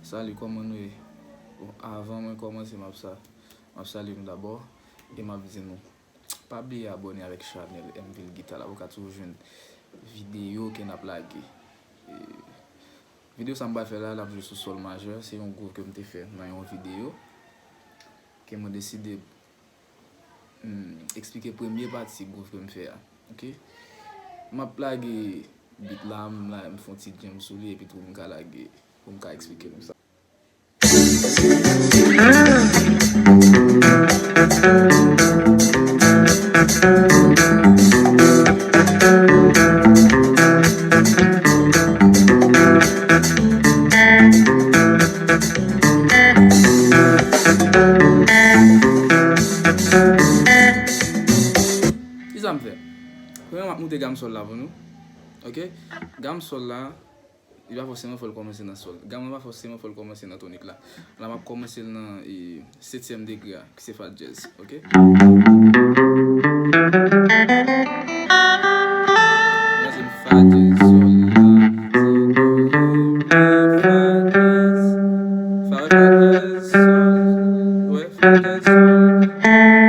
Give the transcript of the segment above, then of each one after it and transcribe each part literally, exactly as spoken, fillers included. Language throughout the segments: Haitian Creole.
Salut, kòman nou ye? Bon, avan mwen kòmanse, m ap sa, m ap salye nou dabò e m ap di nou, pa bliye abòne avèk chanèl M Ville Guitar la pou w ka toujou jwenn videyo ke n ap lage. E, videyo sa m pral fè la, l ap jwe sou sòl majè. Se yon gwouv ke m te fè nan yon videyo ke mwen deside hmm, eksplike premye pati gwouv ke m fè a. Ok? M ap lage beat la, m la, m fè yon ti djam sou li, epi tou m ka lage pou m ka eksplike nou sa. Kisa m fè? Premyèman, m ap moute gam sòl la pou nou. Ok? Gam sòl la, li pa fòseman fò l kòmanse nan sòl. Gam nan pa fòseman fò l kòmanse nan tonik la. La, m ap kòmanse l nan e, setyèm degre a, ki se fa dyèz. Ok? Sa se fa dyèz, sòl, la, si, do, re, mi, fa dyèz. Fa, fa dyèz, sòl, wè, fa dyèz, sòl,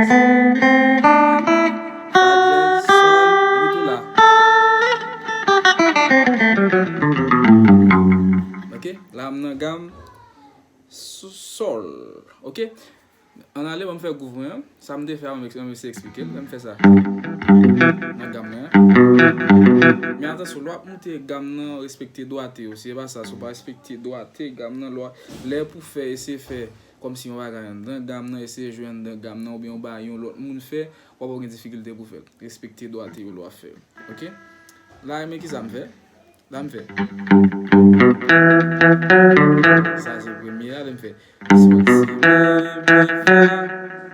si, do, re, mi, fa dyèz, sòl, epi tou la. Ok, la m nan gam s-, sòl. Ok, ann ale, ban m fè gwouv mwen an. Sa m te fè a, m ap eseye eksplike l. Lè m fè sa nan gam mwen an. Men atansyon, lè w ap moute gam nan, respekte dwate yo. Si se pa sa, si w pa respekte dwate gam nan, lè w, lè pou fè, eseye fè kòmsi yon bagay anndan gam nan, eseye jwe anndan gam nan, oubyen w bay yon lòt moun fè, w ap wè w gen difikilte pou fè l. Respekte dwate yo lè w ap fè l. Ok? La, men kisa m fè? La, m fè. Sa se premye a, lè m fè. Sòl, si, mi, mi, fa,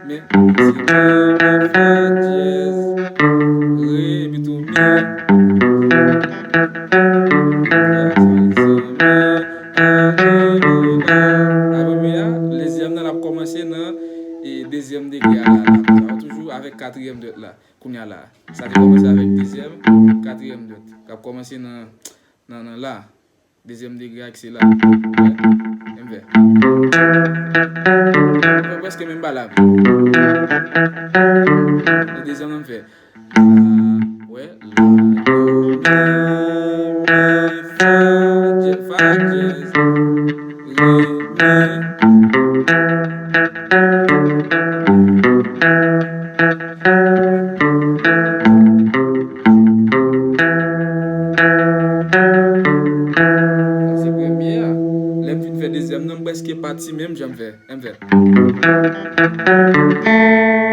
mi, si, mi, mi, fa, dyèz, re, epi tou, mi. Sa, si, mi, fa, mi, mi, fa. Apre, mi a, dezyèm nan, l ap kòmanse nan, e, dezyèm degre a, la, la. Sa, toujou avèk katriyèm dwèt la. Kounye a la. Sa te kòmanse avèk dezyèm, katriyèm dwèt. K ap kòmanse nan, nan, nan la. Dezyèm degre a ki se la. Wè? M fè. Fè prèske menm bagay la. E dezyèm nan m fè. La, wè, la, do, mi, mi, fa, dyè-, fa dyèz, re, mi. Sa se premye a. Lè m fin fè dezyèm nan, m prèske pati menm jan m fè, m fè.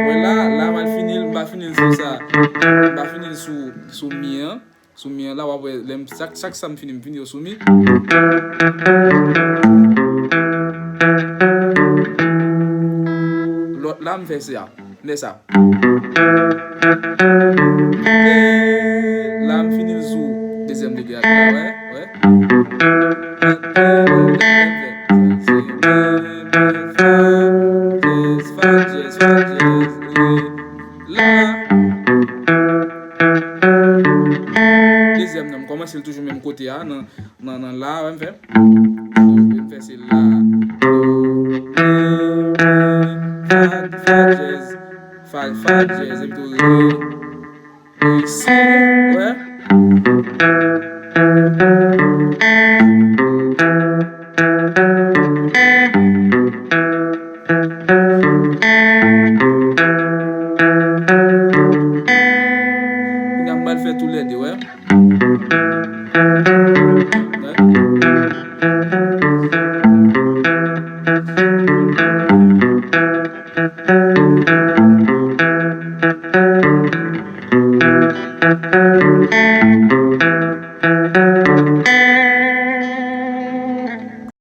Mwen la, la m al fini l, m pa fini l sou sa. M pa fini l sou, sou mi an. Sou mi an la, w ap wè, lè m, chak, chak sa m fini, m fini yo sou mi. Lòt la, m fè sa. M fè sa. La, m fini l sou dezyèm degre a, wè, wè. Fa dyèz, fa dyèz, re, la. Dezyèm nan, m kòmanse l toujou menm kote a, nan, nan, nan la, wè, m fè. M fè se la, do, re, mi, fa, fa dyèz, fa, fa dyèz, epi tou re, re, si, wè. Kounye a m pral fè toulède, wè. Wè.